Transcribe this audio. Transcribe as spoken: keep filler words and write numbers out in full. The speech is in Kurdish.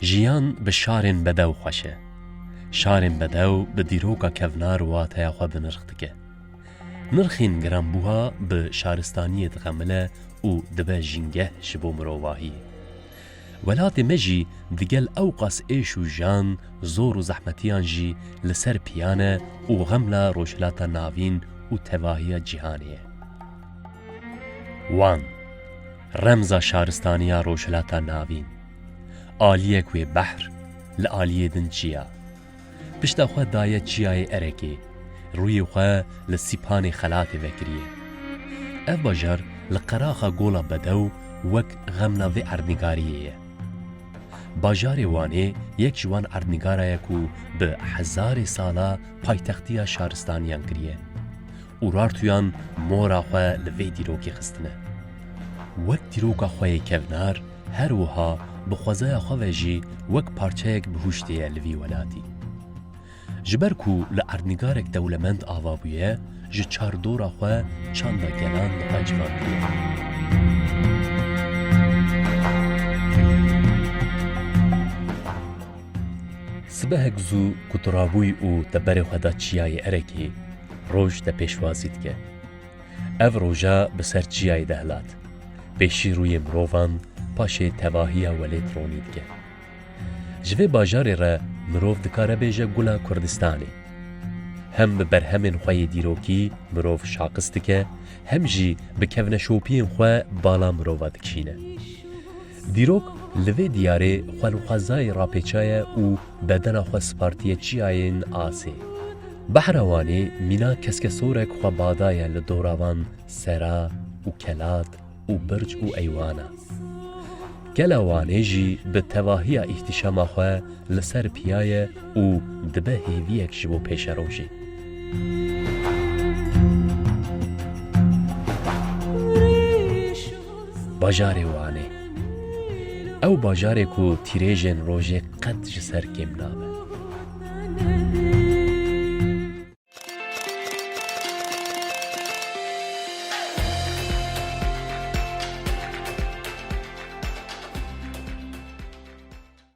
Jiyan bi şarên bedew xweş e. Şarên bedew bi dîroka kevnar wateya xwe bi nirx dike. Nirxên giranbûha bi şaristaniyê dixemile û dibe jîngeh ji bo mirovahiyê. Welatê me jî digel ewqas êş û jan, zor û zehmetiyan jî li ser piyan e û xemla Rojhilata Navîn û tevahiya cîhanê ye. Wan, remza şaristaniya Rojhilata Navîn. Aliyek wê behr, li aliyê din çiya. Pişta xwe daye çiyayê Erekê, rûyê xwe li Sîpanê Xelatê vekiriye. Ev bajar li qeraxa Gola Bedew wek xemla vê erdnîgariyê ye. Bajarê Wanê yek ji wan erdnîgara ye ku bi hezarê sala paytextiya şaristaniyan kiriye. Urartuyan mora xwe li vê dîrokê xistine. Wek dîroka xwe yê kevnar, her wiha bi xwezaya xwe ve jî wek parçeyek bihuştê ye li vî welatî. Ji ber ku li erdnîgarek dewlemend ava bûye, ji çardora xwe çanda gelan racivandiye. Sibehek zû ku tu rabûyî û te berê xwe da çiyayê Erekê, roj te pêşwazî dike. Ev roja bi ser çiyayê de hilat. Pêşî rûyê mirovan, paşê tevahiya welêt ronî dike. Ji vê bajarê re mirov dikare bêje Gula Kurdistanê. Hem bi berhemên xwe yê dîrokî mirov şaqis dike, hem jî bi kevneşopiyên xwe bala mirova dikişîne. Dîrok li vê diyarê xwe li xwezayê rapêçaye û bedena xwe spartiye çiyayên asê. Behra Wanê mîna keskesorek xwe badaye li dora van sera û kelat û birc û eywana. Kela Wanê jî bi tevahiya îhtîşama xwe li ser piya ye û dibe hêviyek ji bo pêşerojê. Bajarê Wanê. Ew bajarê ku tîrêjên rojê qet ji ser kêm nabe.